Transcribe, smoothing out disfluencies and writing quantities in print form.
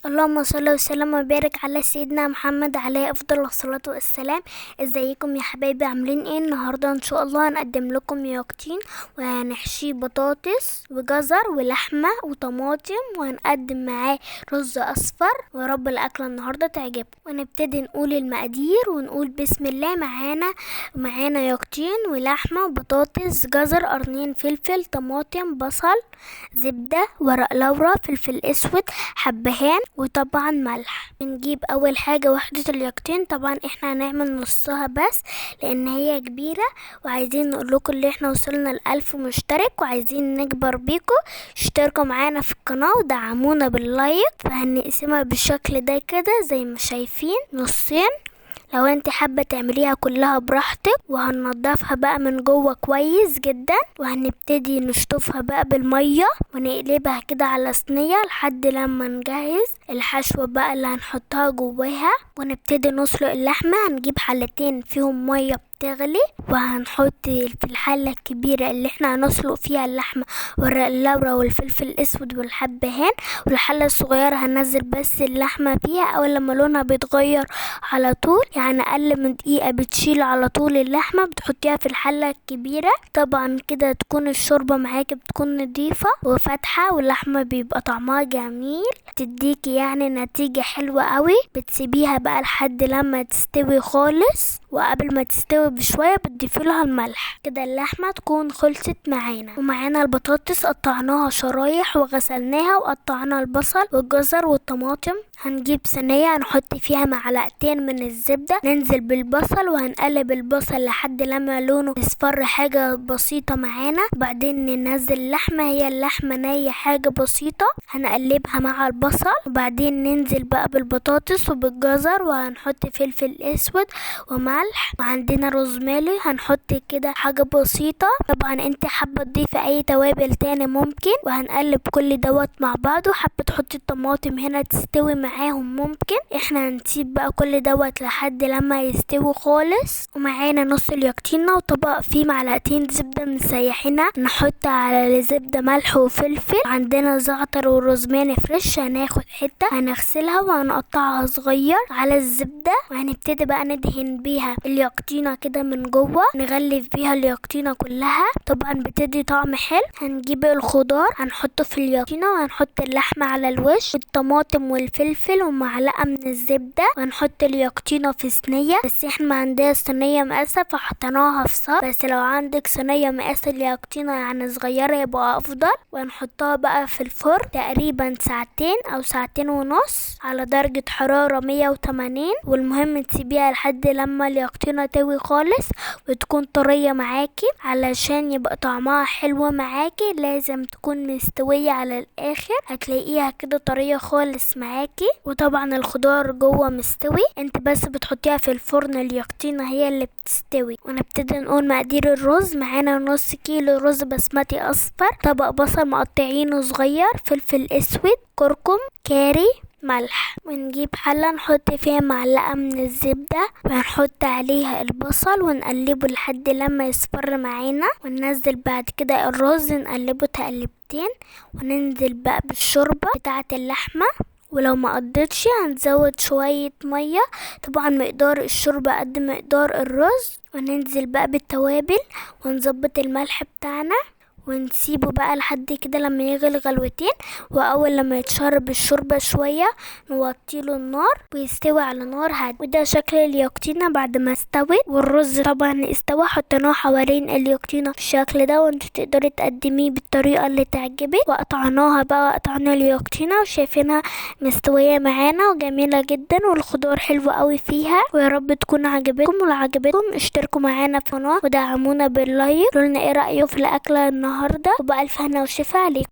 اللهم صل وسلم وبارك على سيدنا محمد عليه افضل الصلاة والسلام. ازيكم يا حبايبي؟ عاملين ايه النهارده؟ ان شاء الله هنقدم لكم ياقتين، وهنحشيه بطاطس وجزر ولحمه وطماطم، وهنقدم معاه رز اصفر. ويا رب الاكلة النهارده تعجبكم. ونبتدي نقول المقادير ونقول بسم الله. معانا ياقتين ولحمه وبطاطس، جزر، قرنين فلفل، طماطم، بصل، زبدة، ورق لورا، فلفل اسود، حبهان، وطبعا ملح. بنجيب اول حاجة وحده الياقتين، طبعا احنا هنعمل نصها بس لان هي كبيرة، وعايزين نقول لكم اللي احنا وصلنا ل1000 مشترك وعايزين نكبر بيكم. اشتركوا معانا في القناة ودعمونا باللايك. فهنقسمها بالشكل ده كده زي ما شايفين، نصين. لو انت حابة تعمليها كلها براحتك. وهننضفها بقى من جوه كويس جدا، وهنبتدي نشطفها بقى بالمية ونقلبها كده على صينية لحد لما نجهز الحشوه بقى اللي هنحطها جواها. ونبتدي نسلق اللحمة. هنجيب حلتين فيهم مية بتغلي، وهنحط في الحلة الكبيرة اللي احنا هنسلق فيها اللحمة ورق اللورا والفلفل الاسود والحبهان، والحله الصغيرة هننزل بس اللحمة فيها. اول لما لونها بيتغير على طول، يعني اقل من دقيقة بتشيل على طول اللحمة، بتحطيها في الحلة الكبيرة. طبعا كده تكون الشوربة معاكي بتكون نضيفه وفاتحه، واللحمة بيبقى طعمها جميل، تديكي يعني نتيجة حلوة قوي. بتسيبيها بقى لحد لما تستوي خالص، وقبل ما تستوي بشوية بتضيفي لها الملح. كده اللحمة تكون خلصت معانا. ومعانا البطاطس قطعناها شرايح وغسلناها، وقطعنا البصل والجزر والطماطم. هنجيب صينية هنحط فيها معلقتين من الزبدة، ننزل بالبصل وهنقلب البصل لحد لما لونه يصفر حاجة بسيطة معانا. بعدين ننزل اللحمة، هي اللحمة نيه حاجة بسيطة، هنقلبها مع البصل. وبعدين ننزل بقى بالبطاطس وبالجزر، وهنحط فلفل اسود وملح، وعندنا روزماري هنحط كده حاجة بسيطة. طبعا انت حابة تضيفي اي توابل تاني ممكن. وهنقلب كل دوت مع بعضه. حابة تحطي الطماطم هنا تستوي معاهم ممكن. احنا هنسيب بقى كل دوت لحد لما يستوي خالص. ومعانا نص الياقتينة وطبق فيه معلقتين زبدة مسيحينها، نحط على الزبدة ملح وفلفل. عندنا زعتر وروزماري fresh، هناخد حتة هنغسلها وهنقطعها صغير على الزبدة. وهنبتدي بقى ندهن بيها الياقتينة كده من جوه، نغلف بيها الياقتينة كلها. طبعا بتدي طعم حلو. هنجيب الخضار هنحطه في الياقتينة، وهنحط اللحمة على الوش والطماطم والفلفل ومعلقة من الزبدة. وهنحط الياقتينة في صينية، بس احنا ما عندنا صينية مقاسة فحطيناها في صاج، بس لو عندك صينية مقاس الياقتينة يعني صغيرة يبقى افضل. وهنحطها بقى في الفرن تقريبا ساعتين او ساعتين ونص على درجة حرارة 180. والمهم تسيبيها لحد لما الياقتينة تستوي خالص وتكون طرية معاكي، علشان يبقى طعمها حلو معاكي. لازم تكون مستوية على الاخر، هتلاقيها كده طرية خالص معاكي. وطبعا الخضار جوه مستوي، انت بس بتحطيها في الفرن الياقتينة هي اللي بتستوي. ونبتدي نقول مقادير الرز. معانا نص كيلو رز بسمتي اصفر، طبق بصل مقطعينه صغير، فلفل اسود، كركم، كاري، ملح. ونجيب حلة نحط فيها معلقة من الزبدة، وهنحط عليها البصل ونقلبه لحد لما يصفر معانا. وننزل بعد كده الرز نقلبه تقلبتين، وننزل بقى بالشوربة بتاعة اللحمة. ولو ما قضتش هنزود شوية مية، طبعا مقدار الشوربة قد مقدار الرز. وننزل بقى بالتوابل ونظبط الملح بتاعنا، ونسيبه بقى لحد كده لما يغلي غلوتين. واول لما يتشرب الشوربة شوية نوطيله النار ويستوي على نار هادية. وده شكل الياقتينه بعد ما استوت، والرز طبعا استوى. حطيناه حوالين الياقتينه بالشكل ده، وانتوا تقدري تقدميه بالطريقة اللي تعجبك. وقطعناها بقى، قطعنا الياقتينه وشايفينها مستوية معانا وجميلة جدا، والخضار حلو قوي فيها. ويا رب تكون عجبتكم، ولو عجبتكم اشتركوا معانا في القناة ودعمونا باللايك. قولولنا ايه رايكم في الاكلة النهارده، وبألف هنا وشفا عليكم.